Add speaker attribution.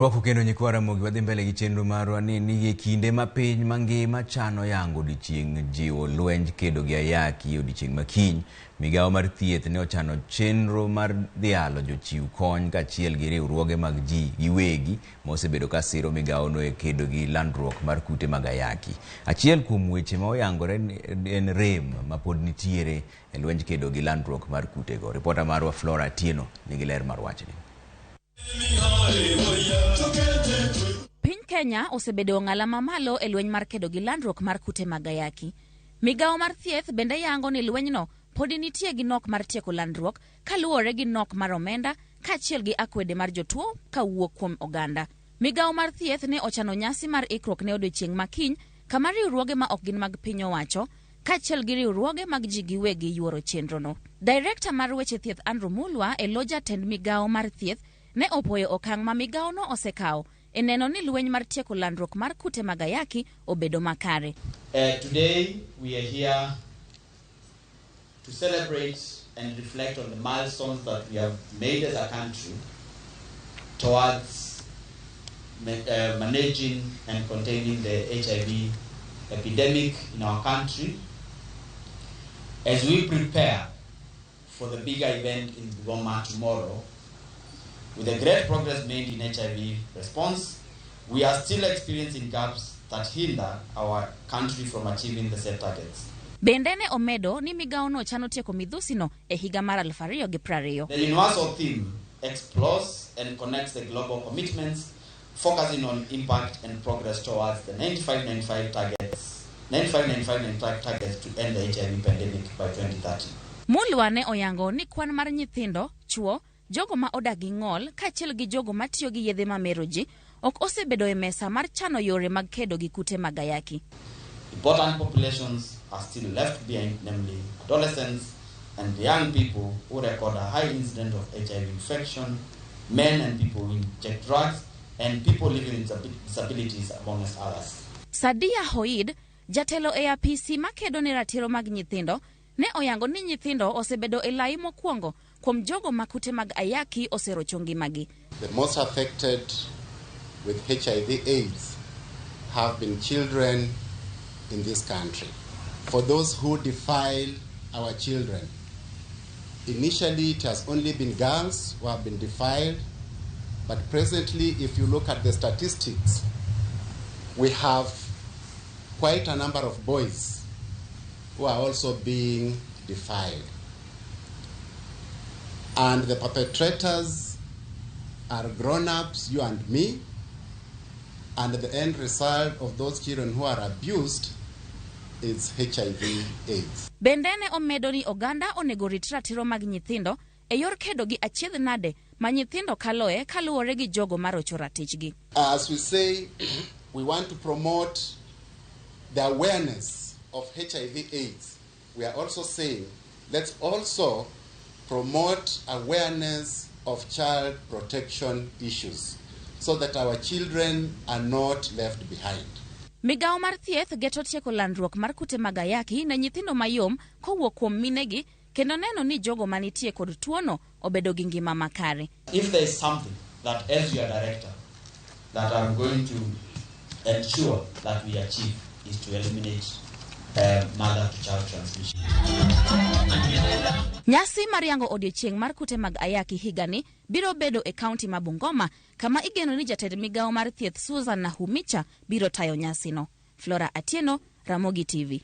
Speaker 1: Rwako kendo nyikwa Ramogi wadhi mbele gi chenro marwa ni e kinde ma piny mangima chano yango odiochieng' jiwo lwenj kedo gi ayaki odiochieng' makiny, migawo mar thieth ne ochano chenro mar dhialo jochiw kony kaachiel gi riwruoge mag ji giwegi mosebedo ka siro migawono e kedo gi landruok mar kute mag ayaki. Achiel kuom weche ma oyangore en rem ma pod nitiere e lwenj kedo gi landruok mar kutego. Ripota marwa Flora Atieno nigi ler mar wachni.
Speaker 2: Piny Kenya osebedo ong'ala mamalo e lweny mar kedo gi landruok mar kute mag ayaki. Migawo mar thieth bende yango ni lwenyno podi nitie gi nok mar tieko landruok kaluwore gi nok mar omenda kaachiel gi akwede mar jotuo kawuok kuom oganda. Migawo mar thieth ne ochano nyasi mar ikruok ne odiochieng' makiny kama riwruoge ma ok gin mag piny owacho kaachiel gi riwruoge mag ji giwegi yuoro chenrono. Director mar weche thieth Andrew Mulwa e lo jatend migawo mar thieth ne opuoyo okang' ma migawono osekawo e neno ni lweny mar tieko landruok mar kute mag ayaki obedo makare.
Speaker 3: Today we are here to celebrate and reflect on the milestones that we have made as a country towards managing and containing the HIV epidemic in our country as we prepare for the bigger event in Bungoma tomorrow. With the great progress made in HIV response, we are still experiencing gaps that hinder our country from achieving the set targets.
Speaker 2: Bende ne omedo ni migawono chano tieko midhusino e higa mar 2020.
Speaker 3: The universal theme explores and connects the global commitments, focusing on impact and progress towards the 95-95 targets, 95-95 targets to end the HIV pandemic by 2030.
Speaker 2: Mulwa ne oyango ni kwan mar nyithindo, chwo, jogo ma odak gi ng'ol kaachiel gi jogo matiyo gi yedhe mamero ji ok osebedo e mesa mar chano yore mag kedo gi kute mag ayaki.
Speaker 3: Important populations are still left behind, namely adolescents and young people who record a high incidence of HIV infection, men and people who inject drugs, and people living with disabilities, amongst others.
Speaker 2: Sadia Hoid, jatelo e apisi makedo ne ratiro mag nyithindo, ne oyango ni nyithindo osebedo e lai mokwongo kuom jogo ma kute mag ayaki oserocho ngimagi.
Speaker 4: The most affected with HIV AIDS have been children in this country. For those who defile our children, initially it has only been girls who have been defiled, but presently, if you look at the statistics, we have quite a number of boys who are also being defiled. And the perpetrators are grown-ups, you and me, and the end result of those children who are abused is HIV AIDS.
Speaker 2: Bende ne omedo ni oganda onego rit ratiro mag nyithindo e yor kedo gi achiedh nade ma nyithindo kaloe kaluwore gi jogo marocho ratichgi.
Speaker 4: As we say, we want to promote the awareness of HIV AIDS. We are also saying, let's also promote awareness of child protection issues so that our children are not left behind.
Speaker 2: Migawo mar thieth geto tieko landruok mar kute mag ayaki ne nyithindo mayom kowuok kuom minegi kendo neno ni jogo manitie kod tuono obedo gi ngima makare.
Speaker 3: If there is something that as your director that I'm going to ensure that we achieve is to eliminate mother-to-child transmission.
Speaker 2: Nyasi mar yango odiochieng' mar kute mag ayaki higani biro bedo e kaunti ma Bungoma kama igeno ni jatend migawo mar thieth Susan Nakhumicha biro tayo nyasino. Flora Atieno, Ramogi TV.